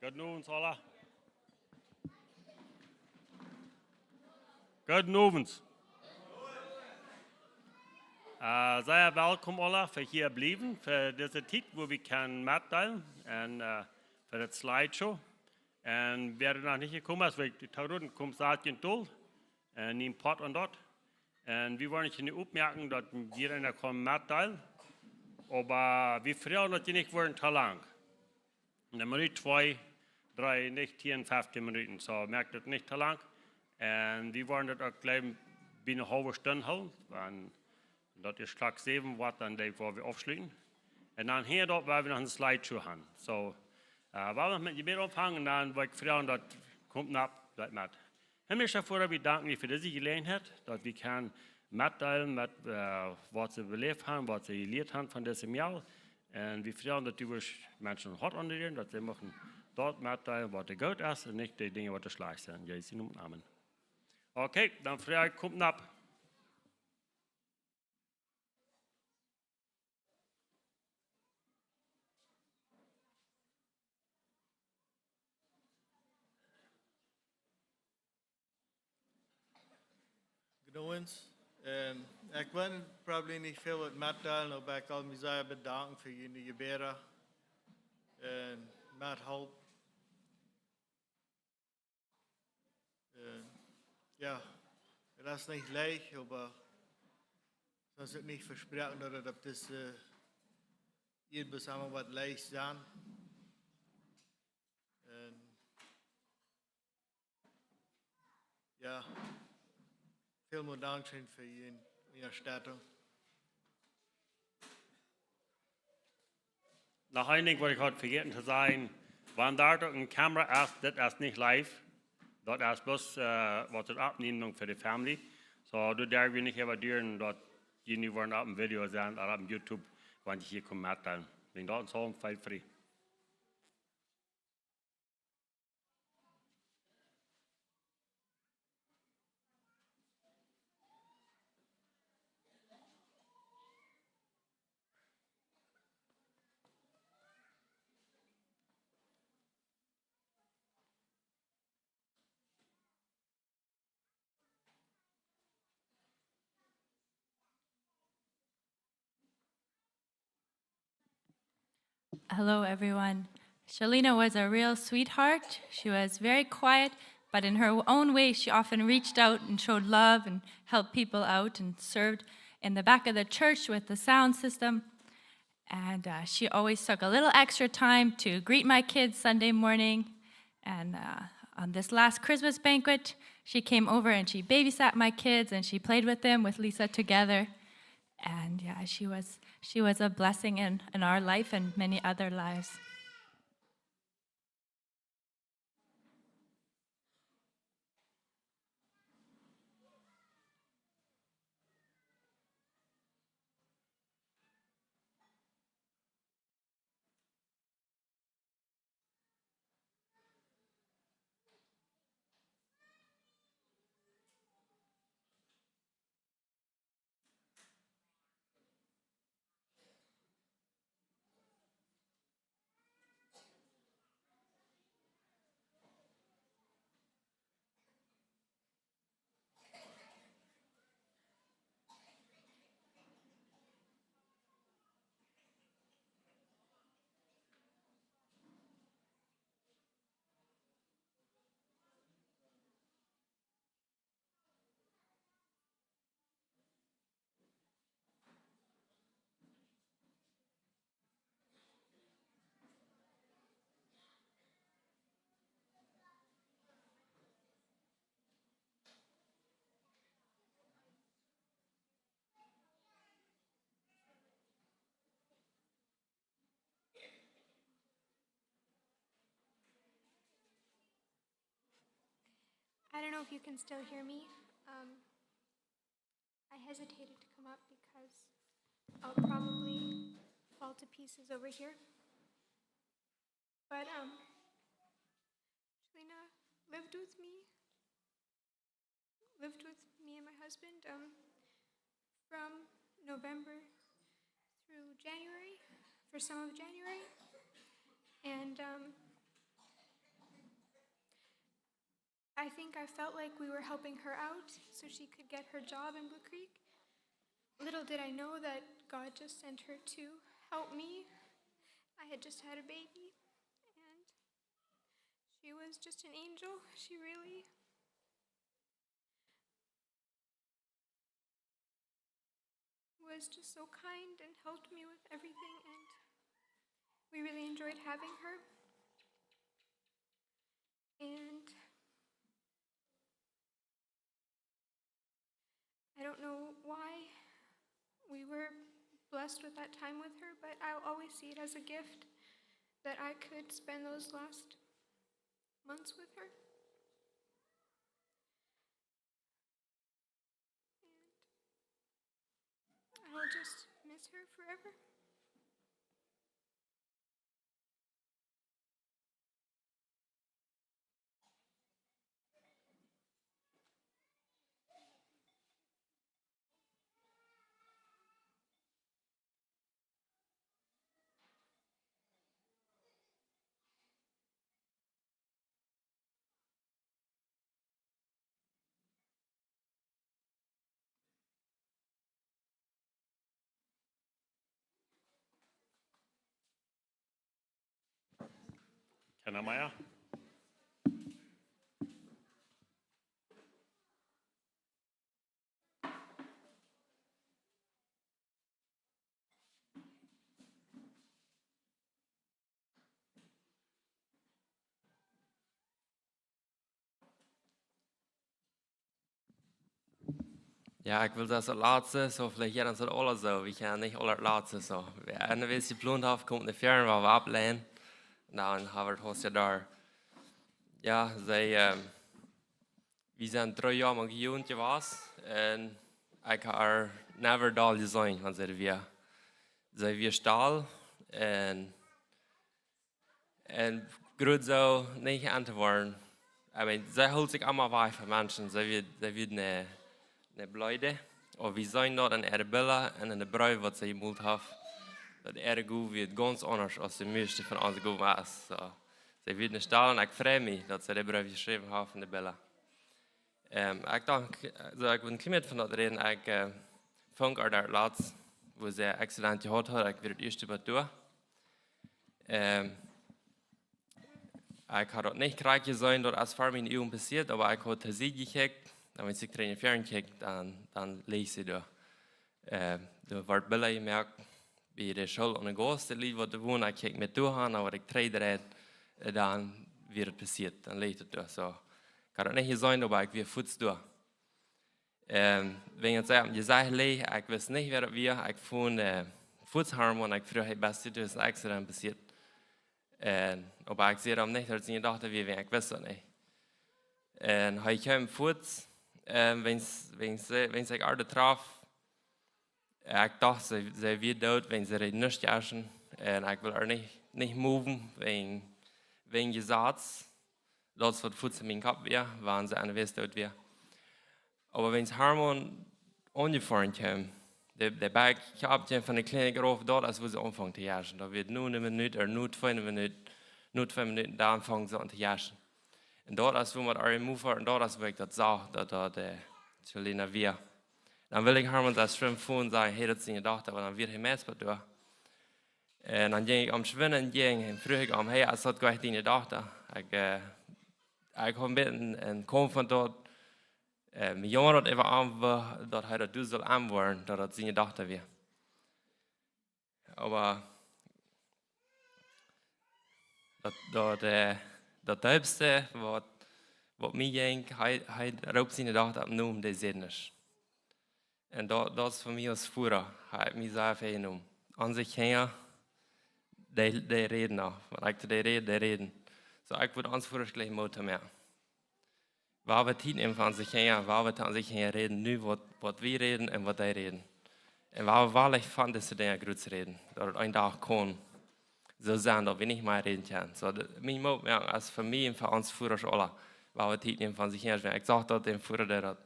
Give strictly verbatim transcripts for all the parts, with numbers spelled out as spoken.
Gooden Owent, aula. Gooden Owent. Äh, sea welkom, aula, fa hia bliewen, fa dise Tiet, wua wie kjennen metdeelen, un, äh, fa daut Slideshow. Un wäa noch nich jekomen es, wie de Taroden komen, saut je dol, un nie een Poat aun daut. Un wie wellen nich nu oppmoaken, daut jieda eena kaun metdeelen, oba wie froagen, daut dee nich woaren too lang. Een Minut, twee, dree, nich tieen, feftieen Minuten. Soo, moakt daut nich too lang. Un wie woaren daut uk jlikj bie eene haulwe Stund hoolen. Wan daut es Klock säwen woat, dan denkj ekj, woa wie aufschluten. Un dan hinja daut, woa wie noch een Slideshow haben. Soo, äh, woa wie met Jebäd aunfangen, dan woa ekj froagen, daut kjemt nopp, daut met. Himmlischa Voda, wie danken die fa dise Jeläajenheit, daut wie kjennen metdeelen met, äh, waut see beläft haben, waut see jelieet haben von dise Mejal. Un wie froagen, daut du woascht Menschen äa Hoat aunrieren, daut see muchten daut metdeelen, waut doa goot es, un nich dee Dinja, waut doa schlajcht sent. En Jesu Nomen, amen. Okay, dan froag ekj, kjemt nopp. Gooden Owent. Ähm, ekj well probably nich väl waut metdeelen, oba ekj well mie sea bedanken fa june Jebäda un Methilp. Äh, jo, daut es nich leicht, oba daut es uk nich vesproaken, daut daut opp dise Ieed bloos emol woat leicht sennen. Un, jo, välmol Dankscheen fa june Unjastettunk. Noch een Dinkj, waut ekj haud vejäten to sajen. Wan doa uk eene Kamera es, dit es nich live. Daut es bloos, äh, waut et oppnämen fa de Family. Soo, doa derw wie nich äwaduren, daut jie nu woaren opp een Video sennen, ooda opp YouTube, wan jie hia komen metdeelen. Wäajen daut es aul feel frie. Hello, everyone. Shalina was a real sweetheart. She was very quiet, but in her own way, she often reached out and showed love and helped people out and served in the back of the church with the sound system. And, uh, she always took a little extra time to greet my kids Sunday morning. And, uh, on this last Christmas banquet, she came over and she babysat my kids and she played with them with Lisa together. And yeah, she was, she was a blessing in, in our life and many other lives. I don't know if you can still hear me. Um, I hesitated to come up because I'll probably fall to pieces over here. But, um, Shalina lived with me, lived with me and my husband, um, from November through January, for some of January. And, um, I think I felt like we were helping her out so she could get her job in Blue Creek. Little did I know that God just sent her to help me. I had just had a baby, and she was just an angel. She really was just so kind and helped me with everything, and we really enjoyed having her. And I don't know why we were blessed with that time with her, but I'll always see it as a gift that I could spend those last months with her. And I'll just miss her forever. Kjeena mea? Jo, ekj well daut latste, soo veleicht jie dan soo aula soo, wie kjennen nich aula daut latste soo. Wäa enne Wäakj jeplont haft, kjemt no väaren, wua wie aufläjen. Dan haben wie daut Haus jo doa. Jo, see, ähm, wie sent dree Joa met jehunt jewast un ekj hab never doll jeseenen, wan see wia. See wia stell un un jrod soo nich aun to woaren. I mean, see hilt sikj emma wajch von Menschen. See wia, see wia ne, ne Bleede. Oba wie seenen daut en äare Billa un en de Breew, waut see jemolt haft, daut äare Gow wia gaunz aundasch aus de mieeschte von onse Gowen es. Soo, see wia ne Stell un ekj frei mie, daut see dän Breef jeschräwen haft en de Billa. Ähm, ekj docht, soo, ekj well een kjlien bät von daut räden. Ekj, äh, funk äa doa latst, wua see Accident jehaut haud, ekj wia daut ieeschte bie doa. Ähm, ekj haud daut nich krakjt jeseenen, daut es ver miene Uagen passieet, oba ekj haud to Sied jekjikjt, un wan ekj trigj no väaren kjikj, dan, dan leet see doa. Äh, doa wort Billa jemoakt, bie de School aun de Gauss, de Lied waut doa wonen, ekj kjikj met doa aun, oba waut ekj trigj dreid, äh, dan wia et passieet, dan leet et doa. Soo, ekj haud daut nich jeseenen, oba ekj wia fuaz doa. Ähm, wan ekj see opp daut Jesecht leet, ekj wist nich, wäa daut wia, ekj funk, äh, fuaz Harmon, ekj fruach: "Hey, best du, doa es een Accident passieet." Un, oba ekj säd am nich, daut et siene Dochta wia, wiels ekj wist daut nich. Un hee kjeem fuaz, un wan, wan, wan ekj äa doa trof, ekj docht, see, see wia doot, wiels see reed nich jessen. Un ekj wull äa nich, nich moven, wäajen, wäajen Jesaz. Daut es waut fuaz en mienen Kopp wia, wan see aun de Wäakj doot wia. Oba wan Harmon aunjefoaren kjeem, de, de Bak kjeem von de Klinik rauf, daut es wua see aunfunk to jessen. Daut wia no eene Minut, ooda no twee Minuten, no twee Minuten, dan funk see aun to jessen. Un daut es wua met Ari Mover, un daut es wua ekj daut sach, daut, daut, äh, Selina wia. Dan wull ekj Harmon daut schwind foaren sajen: "Hey, daut es diene Dochta," oba dan wia hee meist bie doa. Un dan jinkj ekj aum schwinden, jinkj, un fruach ekj am: "Hey, es daut werkjlich diene Dochta?" Ekj, äh, ekj haud een bät een, een Kaumf von daut, äh, mie jaumad daut äwa am, daut hee daut doa sull aunwoaren, daut daut siene Dochta wia. Oba daut, daut, äh, daut deepste waut, waut mie jinkj, hee, hee roopt siene Dochta opp Nomen, dee säd nuscht. Un daut, daut es fa mie aus Voda, hee haft mie sea väl jenomen. Onse Kjinja, dee, dee räden noch. Wan ekj to dee räd, dee räden. Soo, ekj wudd ons Vodasch jlikj Moot moaken. Wua wie Tiet nämen fa onse Kjinja, wua wie to onse Kjinja räden, nu waut, waut wie räden un waut dee räden. Un wua wie werkjlich von dise Dinja goot räden, daut et een Dach kaun soo sennen, daut wie nich mea räden kjennen. Soo, de, mien Moot, jo, aus Famielje un fa ons Vodasch aula, wua wie Tiet nämen fa onse Kjinja. Ekj sach daut dän Voda, dee daut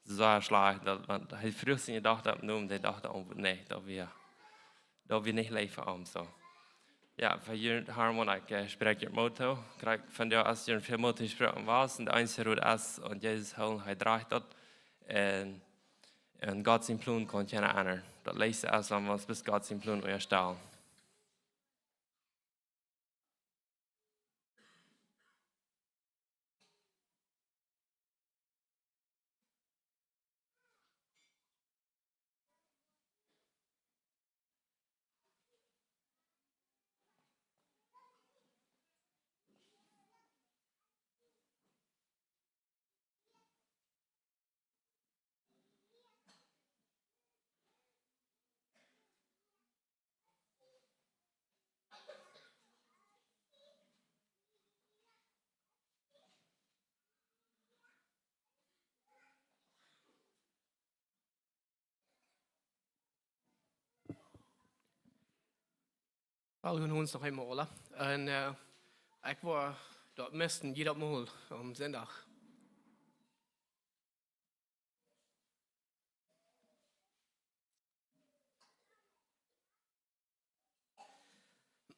sea schlajcht, daut, wan hee fruach siene Dochta opp Nomen, dee Dochta auntwuat nich, daut wia, daut wia nich leicht fa am, soo. Jo, fa junt Harmon, ekj, äh, spräakj junt Moot too. Krakjt vondoag es junt väl Moot jesproaken worden. Un de eensje Rot es, aun Jesus hoolen, hee drajcht daut. Un, un Gott sien Plon kaun kjeena endren. Daut leichste es, wan wie ons bloos Gott sien Plon unjastalen. Well, gonen ons noch eemol, oba. Un, äh, ekj woa daut missen, jieda Mol aum Sindach.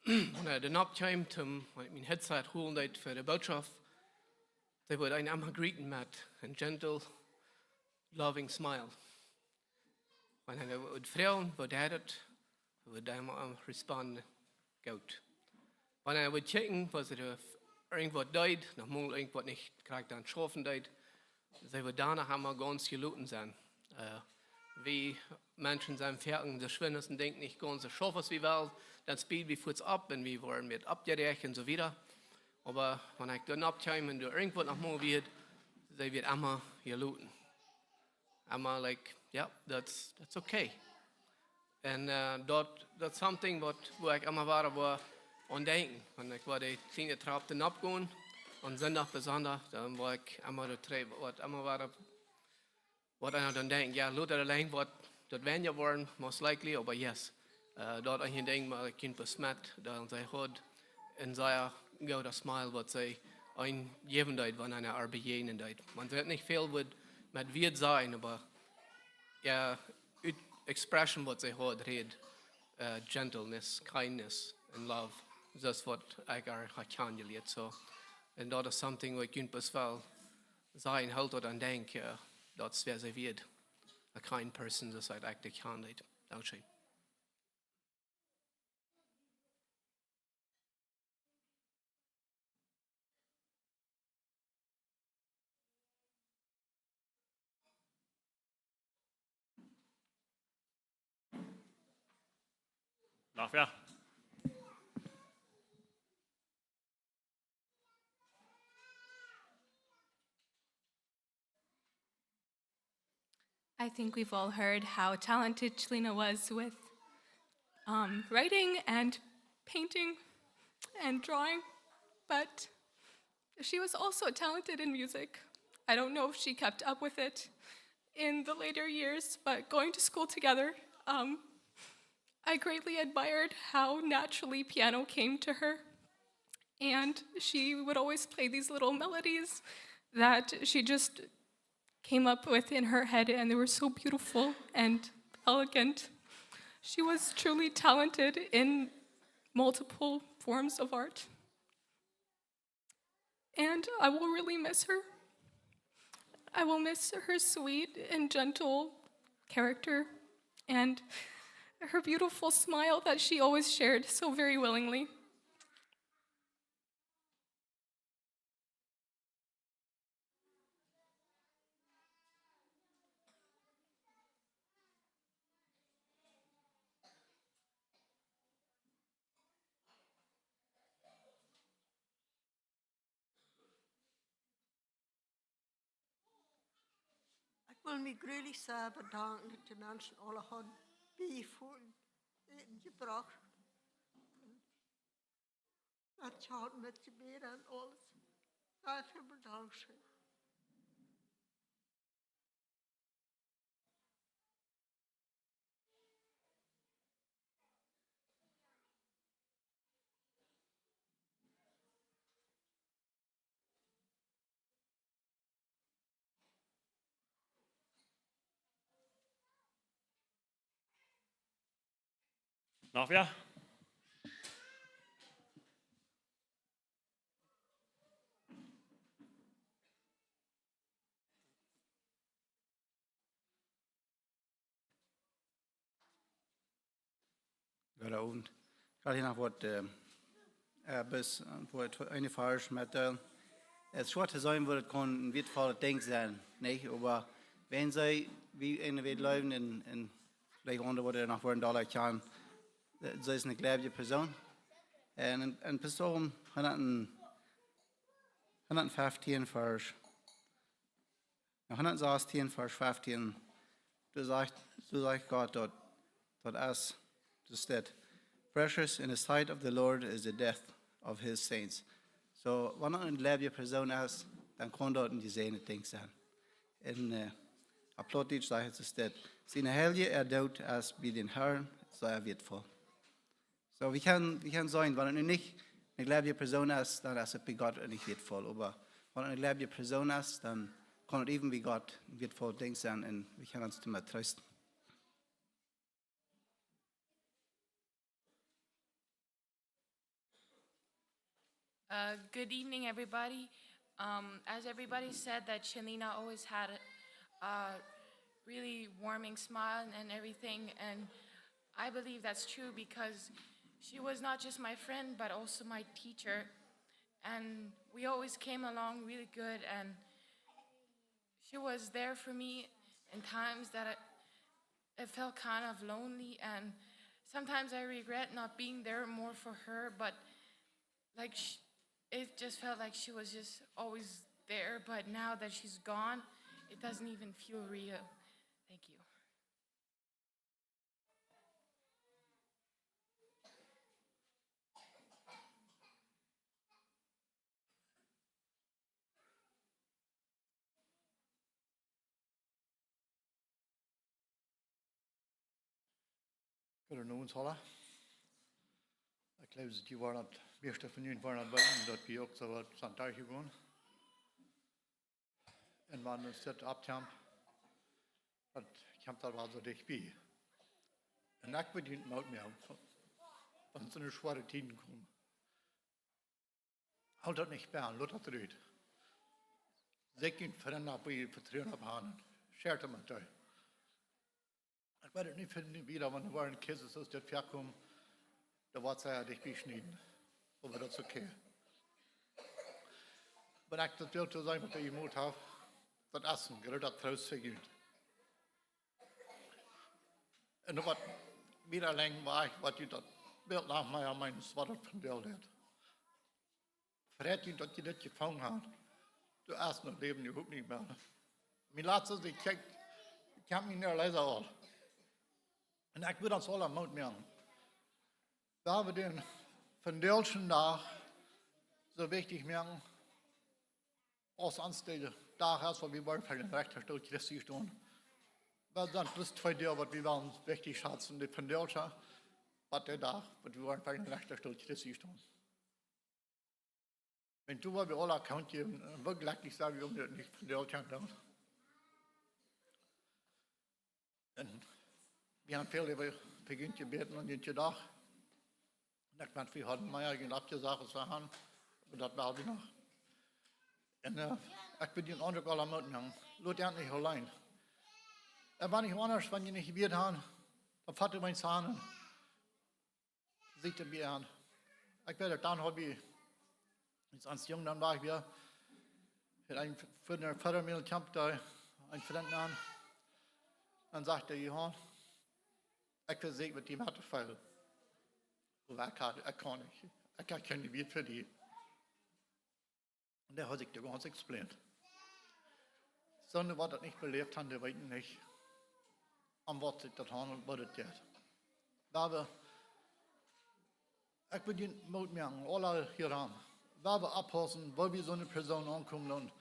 Wan ekj doa nopp kjeem, toom, wan ekj mien headset hoolen deed fa de Bootschoft, see wudd eenen emma greeten met een gentle, loving smile. Wan eena wudd froagen, woo jeit et, wudd eena emma responden, goot. Wan eena wudd kjikjen, woo see irjentwaut deed, noch mol irjentwaut nich krakjt aun schaufen deed, see wudd doano emma gaunz jeloten sennen. Äh, wie Menschen sent foaken, dee schwinden een Dinkj nich gaunz soo schaufen aus wie wellen, dan speeden wie fuaz opp un wie woaren mea oppjeräacht un soo wieda. Oba wan ekj doa nopp kjeem un doa irjentwaut noch mol wia, see wia emma jeloten. Emma like, "Yep, that's, that's okay." Un, äh, daut, daut something waut, wua ekj emma wada woa aun denkjen. Wan ekj woa de kjliene Trap nopp gonen, aun Sindach besonda, dan woa ekj emma doa trigj, waut emma wada, waut eena dan denkjt, jo, lota auleen woat daut weinja woaren, most likely, oba yes. Äh, daut eena denkjt, mau ekj kjeem bloos met, dan see haud een sea gooda smile, waut see eenen jäwen deed, wan eena äa bejäajnen deed. Maun sach nich väl waut met Wieed sajen, oba jo, ut expression waut see haud, räd, äh, gentleness, kindness, and love. Daut es waut ekj äa haud kjanen jelieet, so. Un daut es something waut ekj junt bloos well sajen, hoolt daut aun denkjen, äh, daut es wäa see wia. A kind person, daut es waut ekj kjanen deed. Dankscheen. Noch wäa? I think we've all heard how talented Chelina was with, um, writing and painting and drawing, but she was also talented in music. I don't know if she kept up with it in the later years, but going to school together, um, I greatly admired how naturally piano came to her. And she would always play these little melodies that she just came up with in her head, and they were so beautiful and elegant. She was truly talented in multiple forms of art. And I will really miss her. I will miss her sweet and gentle character and her beautiful smile that she always shared so very willingly. Ekj well mie grulich sea bedanken daut de Menschen aule haben bie Äten jebrocht. Daut jehieet met Jebäd un aules. Sea väl Dankscheen. Noch wäa? Owent. Ekj haud hia noch waut, äh, äh, bloos, äh, fa eene Varsch met, äh, et es schwoa to sajen, waut et kaun een wieetvollet Dinkj sennen, nich? Oba wan see, wie enne Welt läwen un, un veleicht aundre, waut noch woaren dolla kjanen, äh, see es eene gleubje Persoon. Un en, en Psalm hundat, hundatfeftieen, Varsch, na, hundatsastien, Varsch feftieen, doa sajcht, doa sajcht Gott daut, daut es, doa steit: "Precious in the sight of the Lord is the death of his saints." So, wan eene gleubje Persoon es, dan kaun daut een jesäajendet Dinkj sennen. Un, äh, opp Plautdietsch sajcht et, doa steit: "Siene Heilje äa Doot es bie dän Herrn sea wieetvoll." So, wie kjennen, wie kjennen seenen, wan et nu nich eene gleubje Persoon es, dan es et bie Gott uk nich wieetvoll. Oba wan et eene gleubje Persoon es, dan kaun et eewent bie Gott een wieetvollet Dinkj sennen un wie kjennen ons doamet treesten. Uh, good evening, everybody. Um, as everybody said, that Shalina always had a, a really warming smile and everything, and I believe that's true because she was not just my friend, but also my teacher. And we always came along really good, and she was there for me in times that I, I felt kind of lonely, and sometimes I regret not being there more for her, but, like, sh- it just felt like she was just always there, but now that she's gone, it doesn't even feel real. Thank you. Goodenochtend aula. Ekj jleew, daut jie woaren daut, mieeschte von junt woaren daut weeten, daut wie uk soo waut sent derchjegonen. Un wan wie dit opptiemen, daut kjemt aul soo dicht bie. Un ekj well junt Moot moaken, wan, wan soone schwoare Tieden komen. Hoolt daut nich bie, lot daut rut. Sieekjt junt Frind opp, wua jie Vetruen opp haben. Schert met dee. Ekj weet et nich, von wieda, wan wie woaren Christus dit väakomen, dan woat see dicht bie schnieden. Oba daut es okay. Oba ekj daut well to sajen, waut ekj jemoakt hab, daut es een groota Troost fa junt. Un waut mie auleen wia, waut junt daut Bilt noch mea meent, es waut daut vondoag deit. Freit junt, daut jie dit jefungen haben. Doa es noch Läwen, jie hopen nich mea. Mien latste, ekj kjikj, ekj hab miene Läsa aul. Un ekj well ons aula Moot moaken. Wan wie dän vondoagschen Dach soo wichtich moaken, aus ons de Dach es, wua wie woaren ver dän Rechtastool Christi stonen. Wan sent bloos twee Dinja, waut wie wellen wichtich schazen, de vondoagsche, waut de Dach, wua wie woaren ver dän Rechtastool Christi stonen. Wan doa wie aula kjennen, un woo jlekjlich sent wie, om daut nich vondoag kjennen doonen. Un wie haben väl äwa, fa junt jebäden un junt jedocht. Un ekj weet, wie hauden mea junt aufjesajcht, aus wie haben, oba daut woa wie noch. Un, äh, ekj well junt aundre aula Moot moaken. Lot junt nich auleen. Un wan nich aundasch, wan jie nich jebät haben, dan fat junt aun. Sitt bie an. Ekj weet daut dan haud wie, aus ons jung dan wia ekj wada, haud een Fri-, Frind, een Frind von mie kjemt doa, een Frint aun. Dan sajcht hee: "Johan, ekj well sajen, waut die met de Feil." Oba ekj haud, ekj kunn nich. Ekj haud kjeen Wieet fa die. Un dee haud sikj daut gaunz explained. Soone, waut daut nich beläft haben, dee weeten nich, om waut sikj daut haundelt, waut et jeit. Wan wie, ekj well junt Moot moaken, aula hia aun. Wan wie oppaussen, woo wie soone Persoon aunkomen loten.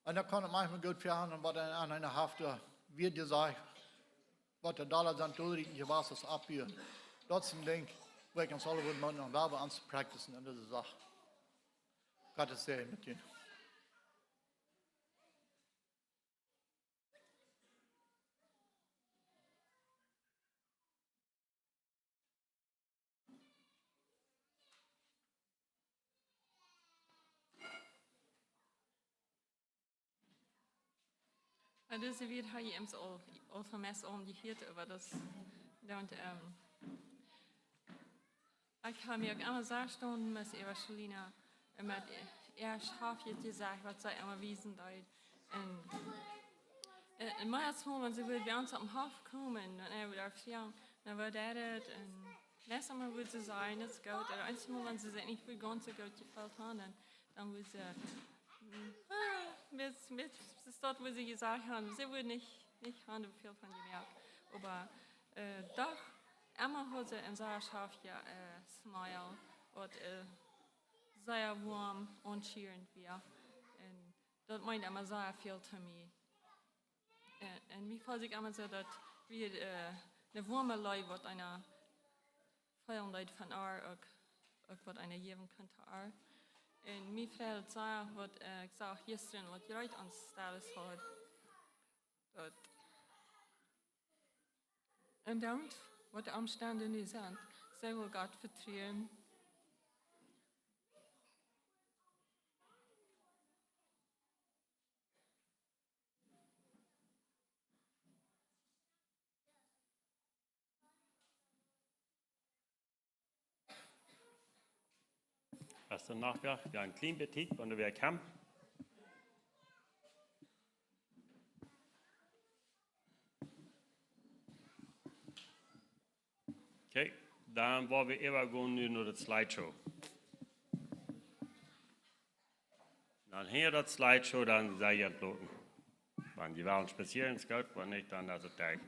Un dan kaun et maunchmol goot vegonen, waut eena, eena haft, äh, woo jesajcht, waut de Dolla sent, doa jewast es oppbuen. Daut es een Dinkj, wua ekj ons aula wudd motten, wan wie ons practicen en dise Sach. Gott es sea met junt. Äh, dise Wieed hab ekj eemol aul, aul von Mess aun jehieet, oba daut, dan, ähm, Ekj hab mie uk emma sea stonen must äwa Shelina un met äa Schaufje jesajcht, waut see emma wiesen deed. Un, un, un meist mol, wan see wudd bie ons oppem Hoff komen, dan äwa doa froagen, na, woo deit et? Un meist emma wudd see sajen, daut es goot. Un eensjemol, wan see sikj nich gaunz soo goot jefeelt haud, dan, dan wudd see, mm, ah, met, met, es daut, waut see jesajcht haud. See wudd nich, nich han väl von jemoakt. Oba, äh, doch, emma haud see een sea schaftja, äh, smile, waut, äh, sea woam un schierent wia. Un daut meent emma sea väl to mie. Un, un mie feelt sikj emma soo, daut wie, äh, eene woame Leew, waut eena feelen deed von äa, uk, uk waut eena jäwen kunn to äa. Un mie freit sea, waut, äh, ekj sach jistren, waut jrod ons Status haud. Daut, un dan, waut de Omstend nu sent, see well Gott vetruen. Hast du noch wer? Wie haben een kjlien bät Tiet, wan wie komen. Okay, dan woa wie äwagonen nu no de Slideshow. Dan hinja daut Slideshow, dan sie jie entloten. Wan jie wellen spazieren, es goot, wan nich, dan es et derch.